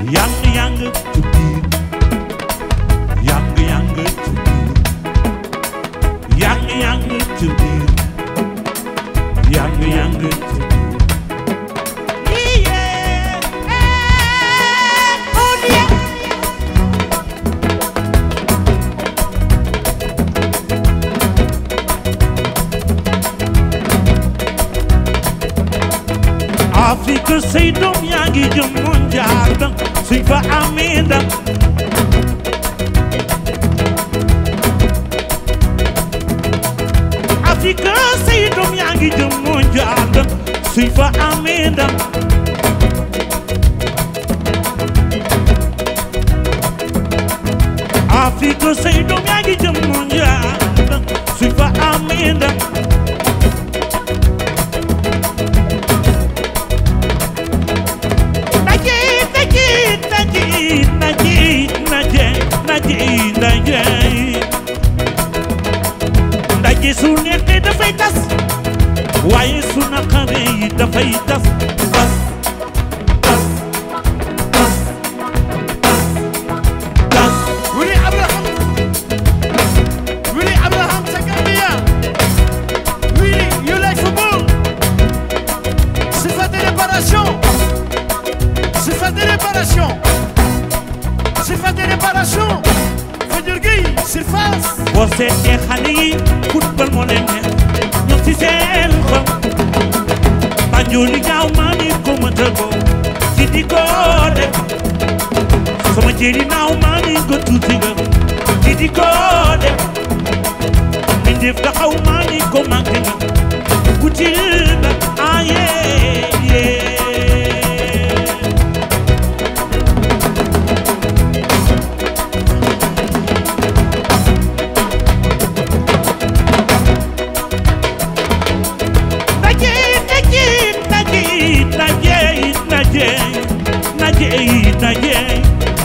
Young to be. Young to be. Young to be. Young to be. Afrique say doom yaa ngi jëm mondial suñ fa amee ndam Afrique say doom yaa ngi jëm mondial suñ fa amee ndam Afrique say doom yaa ngi jëm mondial suñ fa amee ndam ndaje su neexee dafay tas waaye su naqaree yi dafay tas Willy Abraham sa Gambia. Willy, you like football? C'est pas de réparation. C'est pas de réparation. C'est pas de réparation. boo seetee xale yi football moo leen neex ñoom ci seen xol Banjul gaaw maa ni ko mëtal ko ci di ko def sama jëri naaw maa ni ko tuuti nga ci di ko def mbindeef taxaw maa ni ko manqué nga ku ci na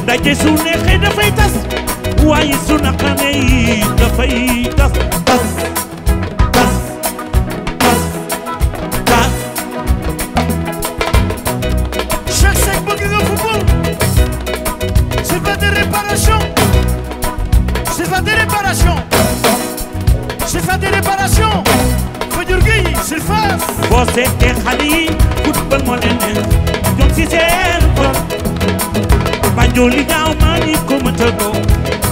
ndaje su neexee dafay tas waaye su naqaree dafay tas chaque sec bëgg nga football. C'est pas de réparation. C'est pas de réparation. C'est pas de réparation. Fajur Gueye surface. boo seetee xale yi football moo leen neex ñoom ci seen xol Banjul gaaw maa ni ko mëtal ko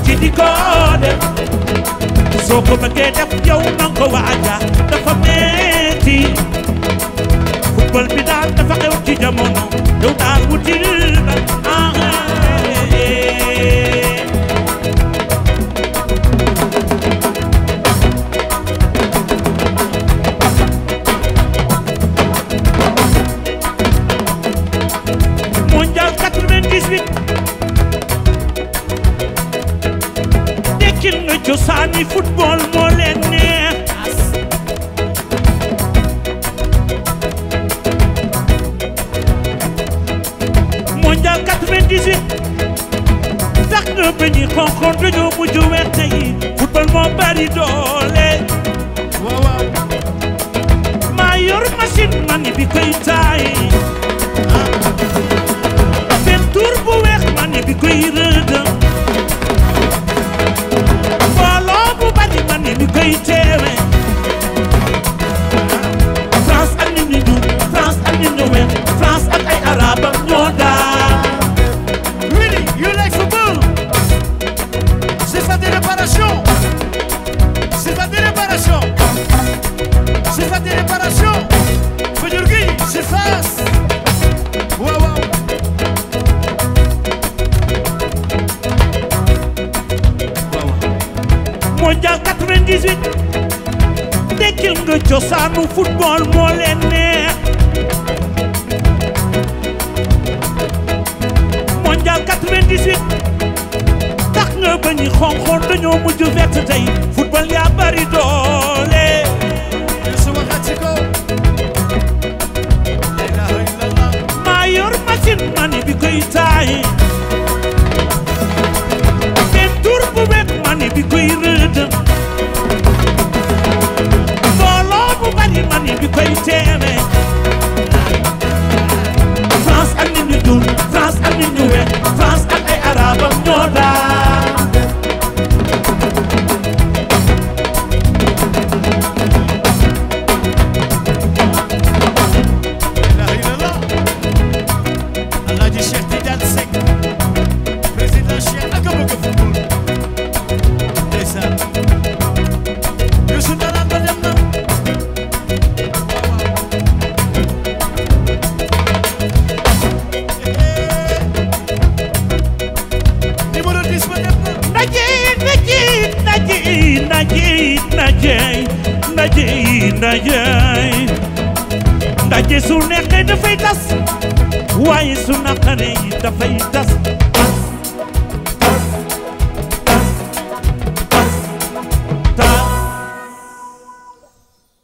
ci di ko def soo ko bëggee def yow nang ko waaja dafa metti football bi daal dafa xew ci jamono yow daal wutil ba mondial 98 dekkil nga cosaani football moo leen neex mondial 98 tax nga ba ñi xonxoon dañoo mujj weer tey football moo bari doole waaw maa yor machine man bi koy taay peinture bu weex man bi koy rëdd mbooloo bu bari man bi koy teewe France ak nit ñi ñuul France ak nit ñu weex France ak ay arabam ñoo daal Willy, you like football? C'est pas de réparation. C'est pas de réparation. C'est pas de réparation. Fajur Gueye surface. Waaw mondial 98 dekkil nga cosaanu football moo leen neex mondial 98 tax nga ba ñi xonxoon dañoo mujj vert tey football yaa bari doole suma xatiko. La ilaha illallah. maa yor machine man bi koy taay peinture bu weex man bi koy rëdd mbooloo bu bari man bi koy teewe France ak nit ñu ñuul France ak nit ñu weex jeey ndaje su neexee dafay tas waaye su naqaree dafay tas